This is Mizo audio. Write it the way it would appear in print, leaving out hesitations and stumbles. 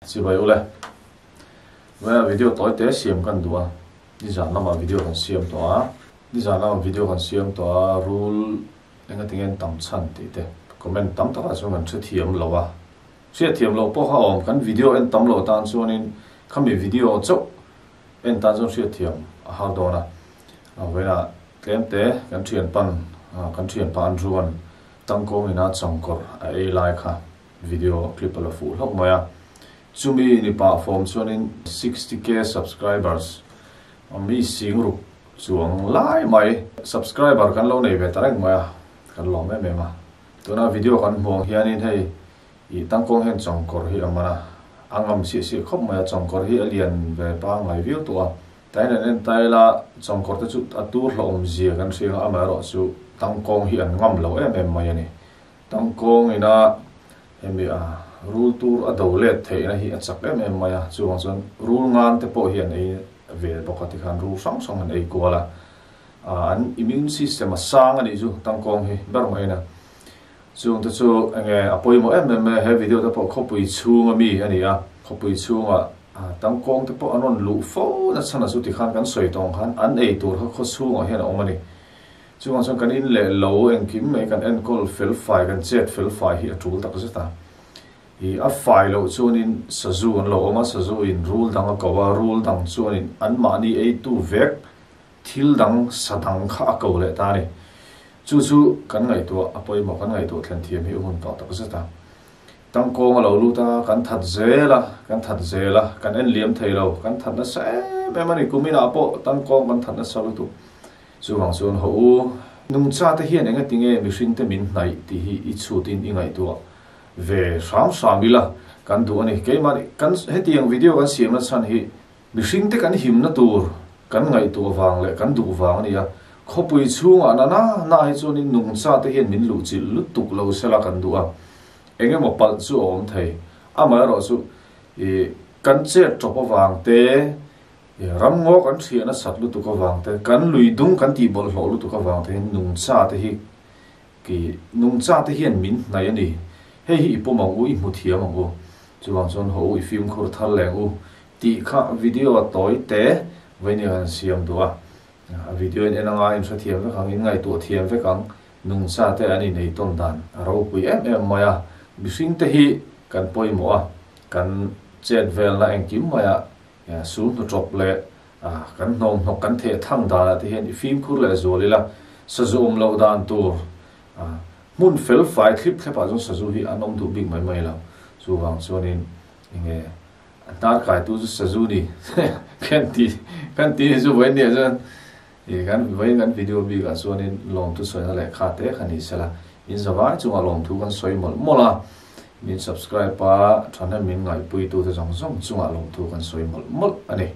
Chibai ule. Vawiin video tawi te siam kan duh a, nizan lamah video kan siam tawh a, nizan lamah video kan siam tawh a, rul enga tinge an tam chhan tih te comment tam takah chuan kan hrethiam lo a, hriatthiam loh pawh kha awm kan video en tam loh tan chuanin khami video chauh en tan chuan hriatthiam a har dawn a, vawiinah tlem te kan thian pan kan thianpa an ruan tangkawng ina changkawr a ei lai kha. Video clip a la fuh hlauh mai a, chumi ni pah fawm chuanin 60k subscribers mi sing ruk chuang lai mai subscriber kan lo nei ve ta reng mai a, kan lawm em em a. Tuna video kan hmuh ang hianin hei ih tangkawng hian chawngkawr hi a man a, a ngam siah siah khawp mai a, chawngkawr hi a lian ve pangngai viau tawh a, tain an en ta ila chawngkawr te chu a tur hlauhawm zia kan hria ang a, amaherawhchu tangkawng hi an ngam lo em em mai a ni. Tangkawng ina hemi a rul tur a do let theihna hi a chak em em mai a, chuvang chuan rul ngan te pawh hi an ei ve bawk a tikhan rul hrang hrang an ei kual a, an immune system a sang a nih chu tangkawng hi ber mai ina. Chung te chu enge a pawimawh em em mai a, he video te pawh khawpui chhunga mi a ni a, khawpui chhunga tangkawng te pawh an rawn luh fo na chhan a chu tikhan kan sawi tawng khan an ei tur kha khawchhungah hian a awm a ni. Chuvang chuan kan in leh lo engkim mai kan enkawl fel fai, kan chet fel fai hi a tul tak zet a. Ih a fai loh chuanin sazu an lo awm a, sazu in rul dang a ko a, rul dang chuanin anmahni eitu vek thil dang sa dang kha a ko leh ta a ni. Chu chu kan ngaihtuah a pawimawh, kan ngaihtuah thlen thiam hi a hun tawh tak zet a. Tangkawng a lo lut a, kan that zel a, kan that zel a, kan en liam thei lo, kan that nasa em em a ni. Kuminah pawh tangkawng kan that nasa lutuk. Chuvang chuan haw u, nungcha te hian enga tinge mihring te min hnaih tih hi i chhut in i ngaihtuah ve hram hram ila kan duh a ni. Keimah nih kan hetiang video kan siamna chhan hi mihring te kan himna tur kan ngaihtuah vang leh kan duh vang a ni a. Khawpui chhungah na na na hi chuanin nungcha te hian min luhchilh lutuk lo sela kan duh a. Engemaw palh chu a awm thei. Amaherawhchu i kan chet tawp avang te Ram ngaw kan hriat nasat lutuk avang te, kan lui dung kan tih bawlhhlawh lutuk avang te hian nungcha te hi ki nungcha te hian min hnaih a ni. Hei hi i pawm ang u, i hmu thiam ang u. Chuvang chuan haw u, i fimkhur thar leng u tih kha video a tawi te vawiin kan siam duh a. A video in en anga in hrethiam vek ang, in ngaihtuah thiam vek ang. Nungcha te an inei tawn dan a ropui em em mai a. Mihring te hi kan pawimawh a, kan chet velna engkim maiah Sul hnuṭawp leh kan hnawmhnawk kan theh thang danah te hian i fimkhur leh zual ila, sazu awm loh dan tur hmun fel fai thlip thlepah chuan sazu hi an awm duh bik mai mai lo. Chuvang chuanin enge a hnar kaitu chu sazu ni kan ti kan ti ni chu vawiin nia chuan kan vawiin kan video bikah chuanin lawmthu sawina lehkha te kha ni sela in zavai chungah lawmthu kan sawi mawlh mawlh a. Min subscribe a, thahnem min ngaihpuitute zawng zawng chungah lawmthu kan sawi mawlh mawlh a ni.